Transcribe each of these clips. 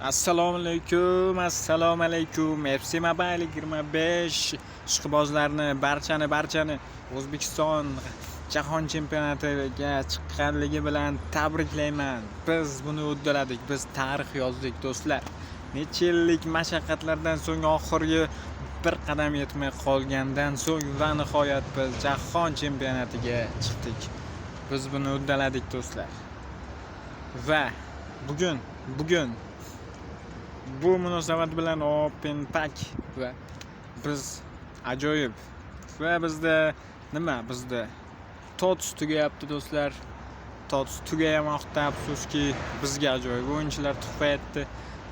Assalomu alaykum, assalomu alaykum. FC Mobile 25 ishqibozlarni barchani O'zbekiston jahon chempionatiga chiqqanligi bilan tabriklayman. Biz buni uddaladik, biz tarix yozdik do'stlar. Necha yillik mashaqqatlardan so'ng oxirgi bir qadam yetmay qolgandan so'ng va nihoyat biz jahon chempionatiga chiqdik. Biz buni uddaladik do'stlar. Va bugun bu munosabat bilan Open Pack va biz ajoyib va bizda nima, bizda TOTS tugayapti do'stlar. TOTS tugayamoqda, afsuski bizga ajoyib o'yinchilar tuhfa etdi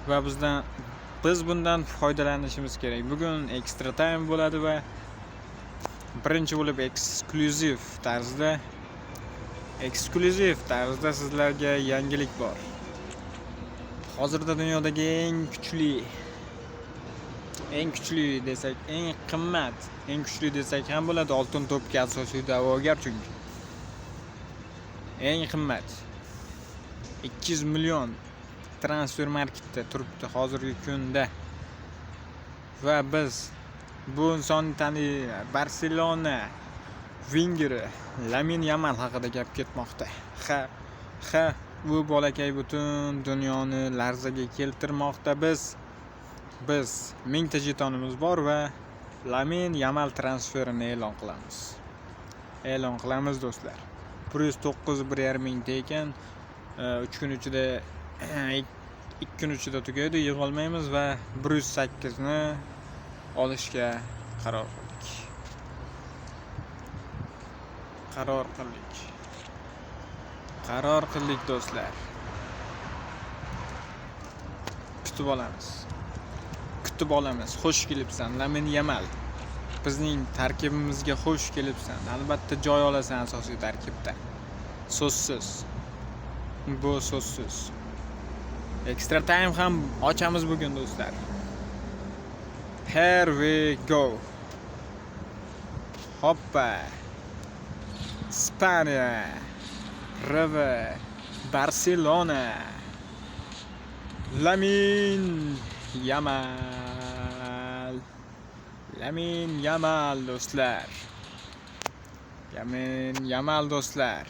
va biz bundan foydalanishimiz kerak. Bugun extra time bo'ladi va birinchi bo'lib eksklyuziv tarzda sizlarga yangilik bor. Hozirda dunyodagi eng kuchli desak, eng qimmat, eng kuchli desak ham bo'ladi. Oltin to'pga asosiy da'vogar chunki. Eng qimmat 200 million transfer marketda turibdi hozirgi kunda. Va biz bu insonni taniylar. Barselona vingeri Lamin Yamal haqida gap ketmoqda. Ha, bu bolakay butun dunyoni larzaga keltirmoqda. Biz 1000 ta jetonimiz bor va Lamin Yamal transferini e'lon qilamiz. E'lon qilamiz do'stlar. 109 1,5 mingta ekan. 3 kun ichida 2 kun ichida tugaydi, yig'a olmaymiz va 108 ni olishga qaror qildik. Qaror qildik do'stlar. Kutib olamiz. Kutib olamiz. Xush kelibsan Lamin Yamal. Bizning tarkibimizga xush kelibsan. Albatta joy olasan asosiy tarkibda. So'zsiz. Bu so'zsiz. Extra time ham ochamiz bugun do'stlar. Here we go. Hoppa. Ispaniya. RV, Barselona, Lamin Yamal. Lamin Yamal do'stlar. Lamin Yamal do'stlar.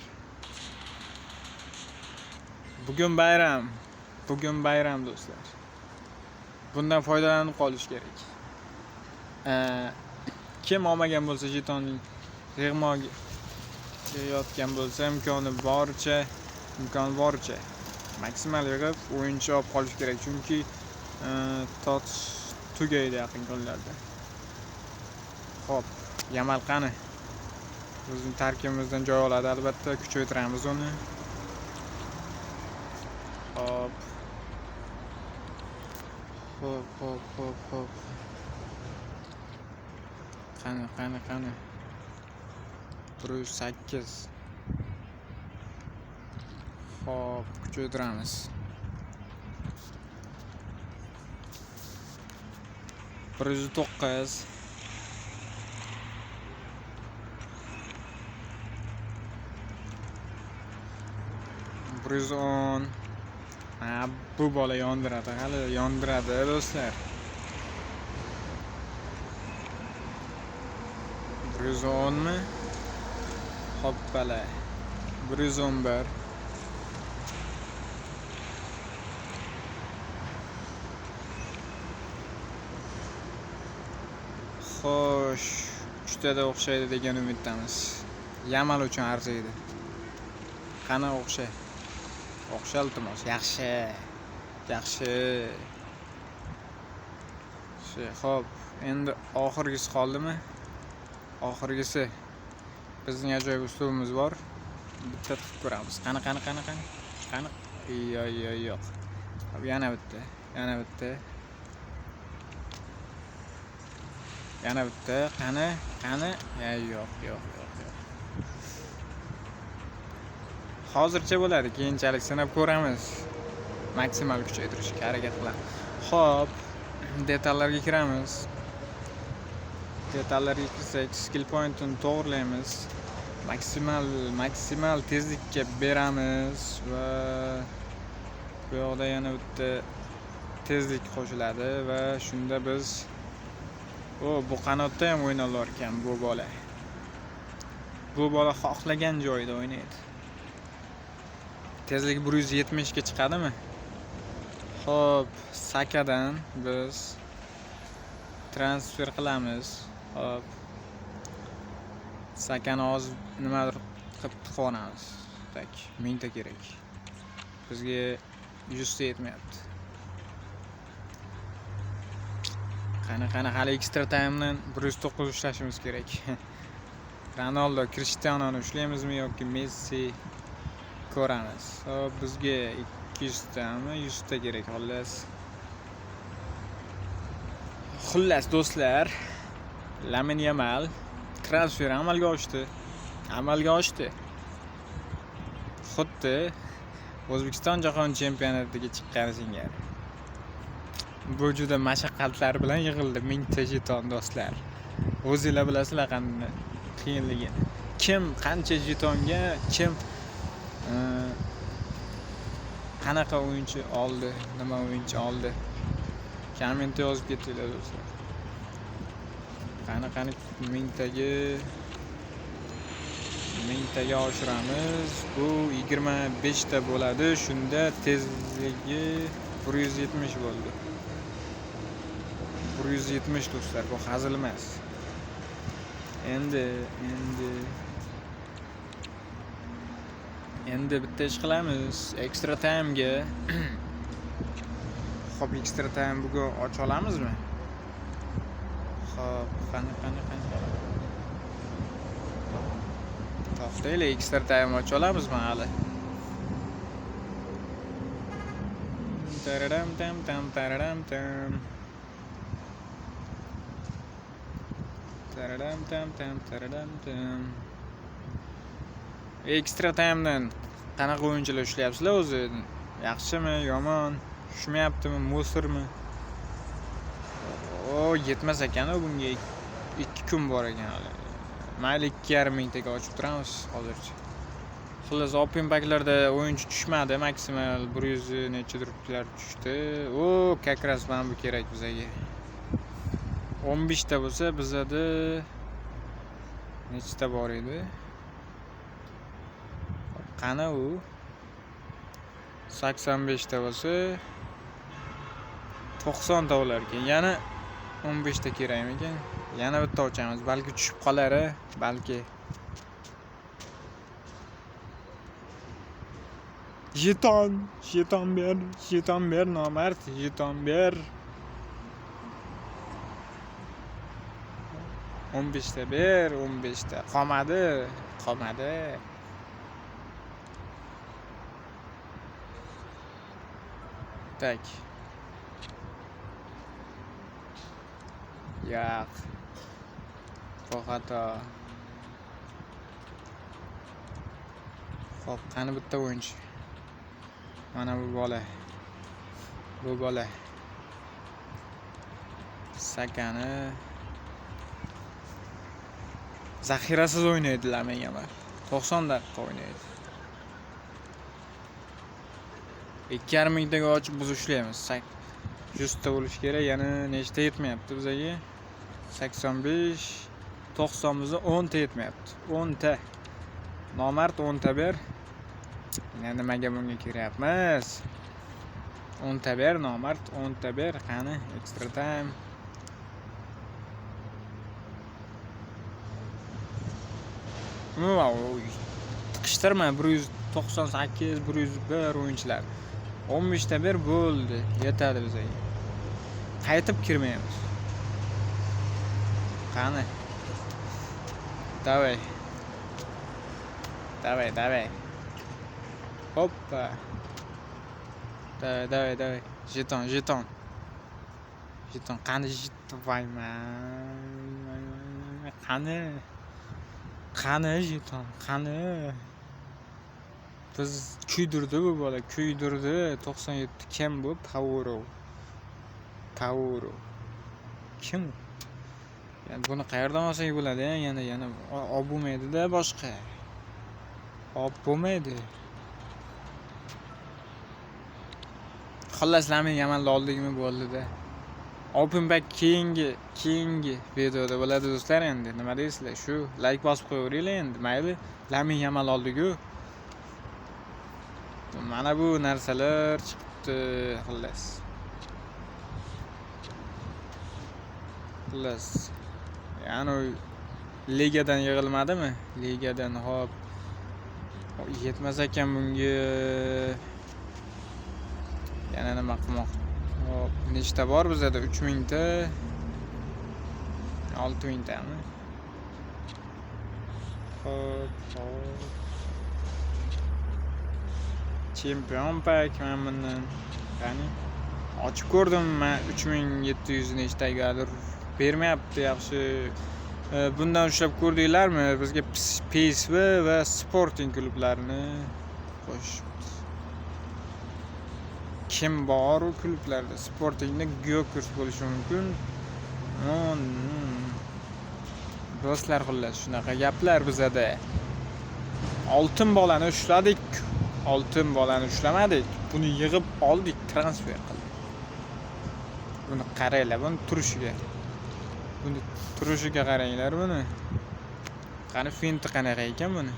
Bugun bayram. Bugun bayram do'stlar. Bundan foydalanib qolish kerak. Kim olmagan bo'lsa jetonning yig'moqga yotgan bo'lsa, imkoni boricha maksimal yig'ib o'yinchi olib qolish kerak, chunki TOTS tugaydi yaqin kunlarda. Xo'p, Yamal qani? Bizning tarkibimizdan joy oladi albatta, kuchaytiramiz uni. Xo'p. Xo'p. Qani. 108. Xo'p, kuchaytiramiz. 109. 110. Ha, bu bola yondiradi, hali yondiradi do'stlar. 110 mi? Hoppala. 111. Xo'sh, 3tada o'xshaydi degan umiddamiz. Yamal uchun arziydi. Qani o'xsha? O'xsha iltimos. Yaxshi. Yaxshi. Xo'p, endi oxirgisi qoldimi? Oxirgisi. Bizning ajoyib uslubimiz bor. Bitta tiqib ko'ramiz. Qani. Qani? Yo'q. Hop, yana bitta. Yana bitta. Qani? Yo'q. Hozircha bo'ladi, keyinchalik sinab ko'ramiz. Maksimal kuchaytirishga harakat qilamiz. Xo'p, detallarga kiramiz. Detallarga kirsak, skill pointini to'g'rilaymiz. Maksimal tezlikka beramiz va bu yoqda yana bitta tezlik qo'shiladi va shunda biz bu qanotda ham o'ynalar ekan bu bola. Bu bola xohlagan joyida o'ynaydi. Tezligi 170 ga chiqadimi? Xo'p, Sakadan biz transfer qilamiz. Xo'p. Sakani hozir nimadir qilib tiqib olamiz. Tak, 1000 ta kerak. Bizga 100 ta yetmayapti. Qani hali extra time'dan 109 ushlashimiz kerak. Ronaldo, Cristiano'ni ushlaymizmi yoki Messi ko'ramiz. Xo'p, bizga 200 tami, 100 ta kerak xullas. Xullas do'stlar, Lamine Yamal transfer amalga oshdi. Amalga oshdi. Xuddi O'zbekiston jahon chempionatiga chiqqani singari. Bu juda mashaqqatlar bilan yig'ildi 1000 ta jeton do'stlar. O'zinglar bilasizlar qanday qiyinligini. Kim qancha jetonga, kim qanaqa o'yinchi oldi, nima o'yinchi oldi. Kommentda yozib ketinglar do'stlar. Qani 1000 taga oshiramiz. Bu 25 ta bo'ladi. Shunda tezligi 170 bo'ldi. 170 do'stlar, bu hazil emas. Endi bitta ish qilamiz. Extra time'ga. Xo'p, extra time bugun ocha olamizmi? Xo'p, qani. To'xtanglar, extra time ocha olamizmi hali? Tararam tam tam tararam tam. Tararam tam tam tararam tam. Extra time'dan qanaqa o'yinchilar ushlayapsizlar o'zi? Yaxshimi, yomon? Tushmayaptimi, мусор mi? O, yetmas ekan u bunga 2 kun bor ekan hali. Mayli, 2,5 mingtaga ochib turamiz hozircha. Xullas, open packlarda o'yinchi tushmadi, maksimal 100 nechadirlar tushdi. O, как раз mana bu kerak bizaga. 15 ta bo'lsa, bizada nechta bor edi? Qani u? 85 ta bo'lsa 90 ta bo'lar ekan. Yana 15 ta kerakmikan? Yana bitta ochamiz. Balki tushib qolar, balki. Jeton, jeton ber, jeton ber nomard, jeton ber. 15 ta ber, 15 ta. Qolmadi, qolmadi. Так. Yo'q. Bu xato. Xo'p, qani bitta o'yinchi? Mana bu bola. Bu bola. Sakani zaxirasiz o'ynaydi Lamine Yamal. 90 daqiqa o'ynaydi. 2,5 mingtaga ochib biz ushlaymiz. 100 ta bo'lishi kerak. Yana nechta yetmayapti bizaga? 85, 90 biza 10 ta yetmayapti. 10 ta. Nomard 10 ta ber. Yana nimaga bunga kiryapmiz? 10 ta ber, nomard 10 ta ber. Qani, extra time. Umuman, tiqishtirma 198, 101 o'yinchilar. 15 ta ber bo'ldi, yetadi bizga. Qaytib kirmaymiz. Qani. Давай. Давай, давай. Hoppa. Давай, давай, давай. Jeton, jeton. Jeton qani jeton voyman. Qani. Qani jeton, qani. Biz kuydirdi bu bola, kuydirdi. 97 kim bu? Pauro. Pauro. Kim? Yani buni qayerdan olsak bo'ladi, yana olib bo'lmaydi-da boshqa. Olib bo'lmaydi. Xullas, Lamin Yamalni oldikmi, bo'ldi-da. Open pack keyingi videoda bo'ladi, do'stlar endi. Nima deysizlar? Shu like bosib qo'yaveringlar endi. Mayli, Lamin Yamal oldik-ku. Mana bu narsalar chiqibdi, xullas. Xullas. Ya'ni ligadan yig'ilmadimi? Ligadan, hop. Yetmas ekan bunga. Yana nima qilmoq? Hop, nechta bor bizada? 3000 ta. 6000 tami? Hop, hop. Chempion pack mana bundan. Qani? Ochib ko'rdim men, 3700 nechtagadir bermayapti yaxshi. Bundan ushlab ko'rdinglarmi? Bizga PSV va Sporting klublarini qo'shibdi. Kim bor u klublarda? Sportingda Gyökeres bo'lishi mumkin. Do'stlar, xullas, shunaqa gaplar bizada. Oltin bolani ushladik. Oltin bolani ushlamadik. Buni yig'ib oldik, transfer qildik. Buni qaranglar, buni turishiga. Buni turishiga qaranglar buni. Qani finti qanaqa ekan buni?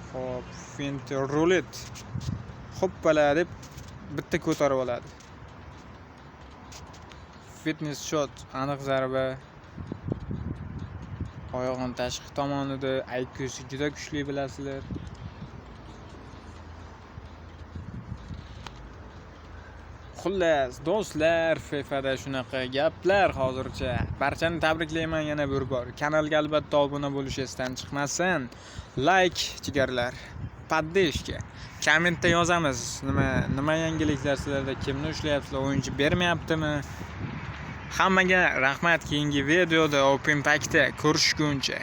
Xo'p, finti rulet. Hoppala deb bitta ko'tarib oladi. Fitness shot, aniq zarba. Oyog'ini tashqi tomonida, IQ'si juda kuchli, bilasizlar. Xullas, do'stlar, FIFAda shunaqa gaplar hozircha. Barchani tabriklayman yana bir bor. Kanalga albatta obuna bo'lish esdan chiqmasin. Like, jigarlar. Поддержка. Kommentda yozamiz. Nima yangiliklar sizlarda, kimni ushlayapsizlar, o'yinchi bermayaptimi? Hammaga rahmat. Keyingi videoda Open Pack'da ko'rishguncha.